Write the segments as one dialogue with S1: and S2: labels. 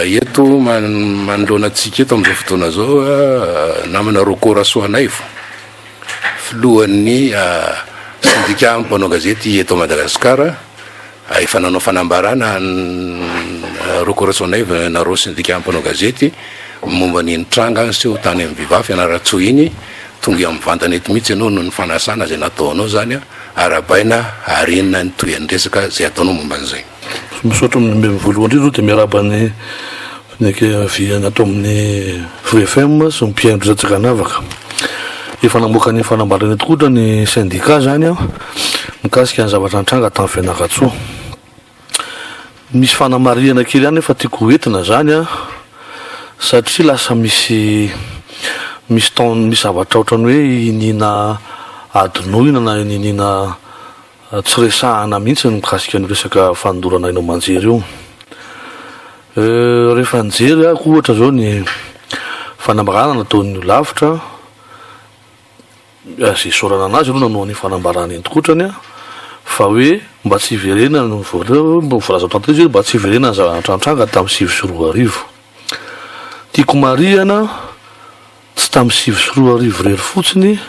S1: Eto manoloana antsika eto amin'izao fotoana izao namana Rocco Rasoanaivo, filohan'ny sendika mpanao gazety eto Madagasikara, efa nanao fanambarana Rocco Rasoanaivo nareo sendika mpanao gazety momba ny nitranga niseho tany amin'ny Viva Fianarantsoa iny, tonga mivantana eto mihitsy ianao noho ny fanasana izay nataonao izany, arahabaina ary inona ny tohin'ny resaka izay ataonao momba an'izay.
S2: Misaotra amin'ny voalohany indrindra aloha dia miarahaba ny ny ankaviana ato amin'ny Voi FM sy ny mpihaino rehetra tsy ankanavaka. Efa namoaka ny fanambarana tokoa ny syndicat izany mikasika ny zavatra nitranga tany Fianarantsoa. Misy fanamarihana kely ihany nefa tiako ho entina izany an, satria lasa misy misy temps misy zavatra ohatran'ny hoe iniana adinoina na iniana tsy resahana mihitsy ny mikasika an'io resaka fandorana haino aman-jery io. Rehefa nijery aho ohatra izao ny fanambarana nataon'ny holafitra, Azo isaorana anazy aloha nanao an'iny fanambarana iny tokotrany an, fa hoe mba tsy hiverenany ny voalaza tao anatin'izy hoe mba tsy hiverenany zavatra nitranga tamin'ny 2009. Tiako marihana, tsy tamin'ny 2009 irery fotsiny,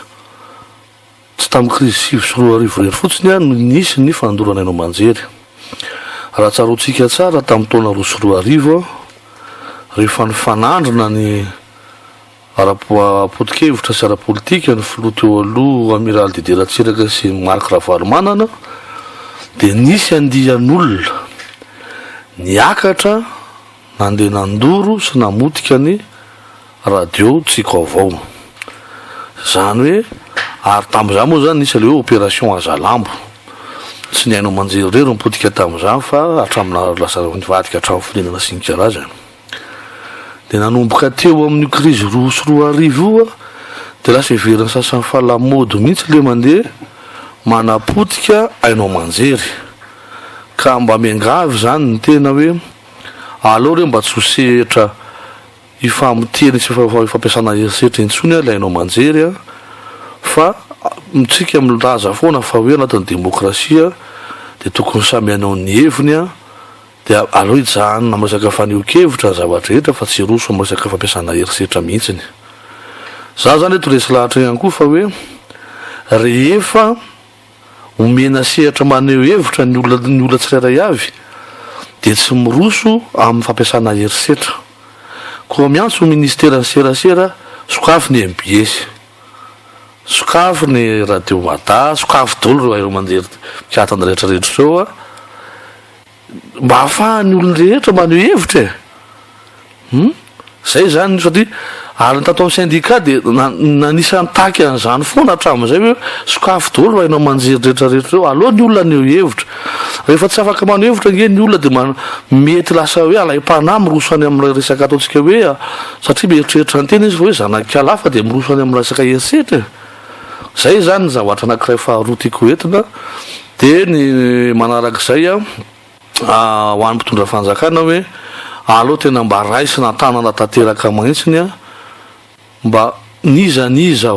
S2: tsy tamin'ny krizy 2009 irery fotsiny an no nisy ny fandorana haino aman-jery. Raha tsaroantsika tsara tamin'ny taona 2002 an, rehefa nifanandrina ny Ara-poto-kevitra sy ara-politika ny filoha teo aloha Amiraly Didier Ratsiraka sy Marc Ravalomanana dia nisy andian'olona niakatra nandeha nandoro sy namotika ny radio Tsiky Vaovao. Izany hoe ary tamin'izany moa izany nisy ilay hoe opération Hazalambo. Tsy ny haino aman-jery irery no potika tamin'izany fa hatramin'ny lasa nivadika hatramin'ny fonenana sy ny karazany. Dia nanomboka teo amin'io krizy 2002 io dia lasa heverin'ny sasany fa lamaody mihitsy ilay mandeha manapotika haino aman-jery. Ka mba miangavy izany ny tena hoe aleo re mba tsy ho sehatra hifamotehana sy hifampiasana herisetra intsony ilay haino aman-jery fa tsika milaza foana fa hoe anatin'ny demokrasia dia tokony samy hanao ny heviny Dia aleo hijanona amin'ny resaka fanehoan-kevitra ny zava-drehetra fa tsy hiroso amin'ny resaka fampiasana herisetra mihitsiny. Za zany eto resy lahatra ihany koa fa hoe rehefa omena sehatra maneho hevitra ny olona ny olona tsirairay avy dia tsy miroso amin'ny fampiasana herisetra. Koa miantso ny ministeran'ny serasera sokafy ny mbs, sokafy ny radio mada, sokafy daholo ireo haino aman-jery mikatona rehetrarehetra ireo. Mba ahafahan'ny olon-drehetra maneho hevitra e! Hum? Zay zany satria ary ny tato amin'ny syndicat dia nanisa nitaky an'izany foana hatramin'izay hoe sokafy daholo ireo haino aman-jery rehetra rehetra ireo, aleo ny olona haneho hevitra. Rehefa tsy afaka maneho hevitra ange ny olona dia mety lasa hoe alaim-panahy miroso any amin'ilay resaka ataontsika hoe satria mieritreritra ny tena izy fa hoe zanak'ala fa dia miroso any amin'ny resaka herisetra e! Zay izany ny zavatra anankiray faharoa tiako hoentina. Dia ny manarak'izay ho an'ny mpitondra fanjakana hoe aleo tena mba raisina an-tanana tanteraka mihitsiny mba n'iza n'iza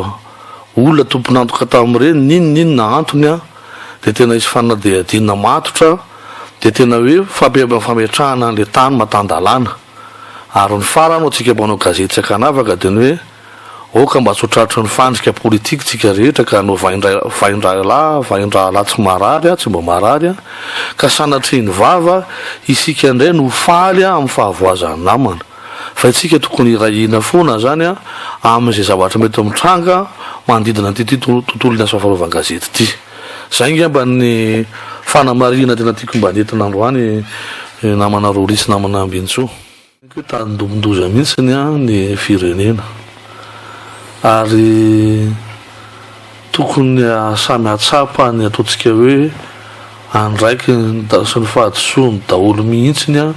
S2: olona tompon'antoka tamin'ireny n'inon'inona antony dia tena hisy fanadihadiana matotra dia tena hoe fametrahana an'ilay tany matan-dalàna. Ary ny farany ho antsika mpanao gazety tsy ankanavaka dia ny hoe Aoka mba tsy ho tratry ny fandrika politika tsika rehetra ka hanao vain-drahalahy, vain-drahalahy tsy marary, tsy mba marary, ka sanatria ny vava, isika indray no ho faly amin'ny fahavoazan'ny namana. Fa isika tokony hiray hina foana izany amin'izay zavatra mety mitranga manodidina an'ity tontolon'ny asa fanaovan-gazety ity. Izay angamba ny fanamarihana tena tiako mba nentina androany namana Rolly sy namana Ambinintsoa. Hoe tandindomin-doza mihitsy ny firenena ary tokony samy hahatsapa ny ataontsika hoe andraikiny sy ny fahadisoany daholo mihitsy ny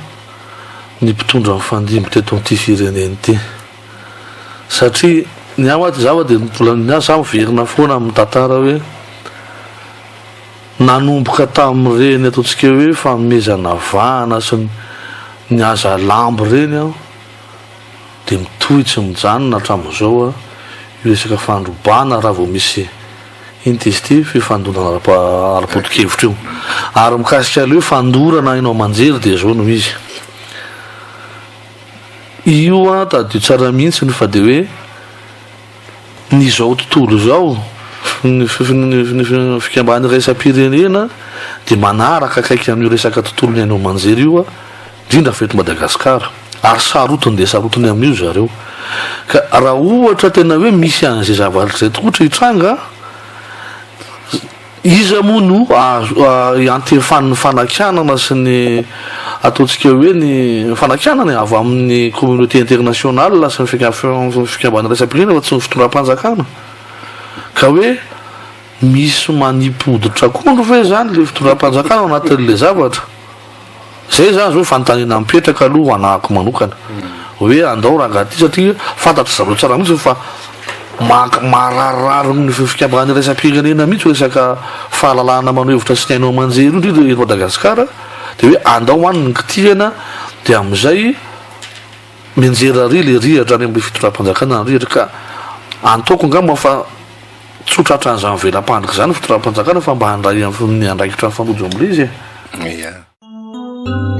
S2: mpitondra nifandimby teto amin'ity firenena ity satria ny ahy mantsy za dia mbola ny ahy za miverina foana amin'ny tantara hoe Nanomboka tamin'ireny ataontsika hoe fanomezana vahana sy ny ny haza lambo ireny aho dia mitohy tsy mijanona hatramin'izao aho. Io resaka fandrobana raha vao misy inona izy ity fifandonana ara-poto-kevitra io. Ary mikasika ilay hoe fandorana haino aman-jery dia izao no izy. Io an tadidio tsara mihitsy fa dia hoe ny izao tontolo izao, ny fikambanana iraisam-pirenena dia manaraka akaiky an'io resaka tontolon'ny haino aman-jery io indrindra fa eto Madagasikara ary sarotiny dia sarotiny amin'io zareo. Ka raha ohatra tena hoe misy an'izay zavatra izay tokoa hitranga, iza moa no azo iantefan'ny fanakianana sy ny ataontsika hoe ny fanakianana e, avy amin'ny communauté internationale sy ny fikambanana iraisam-pirenena fa tsy ny fitondram-panjakana. Ka hoe misy manipy hoditra akondro ve izany ilay fitondram-panjakana ao anatin'ilay zavatra? Zay zany zao fanontaniana mipetraka aloha ho anahako manokana hoe andao rangaha ty satria fantatry zareo tsara mihitsy fa mararirary ny fikambanana iraisam-pirenena mihitsy resaka fahalalahana maneho hevitra sy ny haino aman-jery io indrindra eto Madagasikara de hoe andao any ny kitihana de amizay mianjera ary le rihatra any amle fitondram-panjakana ny rihatra ka antaoko angamba fa Tsy ho tratran'izany vela-pandrika izany ny fitondram-panjakana fa mba handray ny andraikitra mifanojo amin'ilay izy e.
S1: Ia.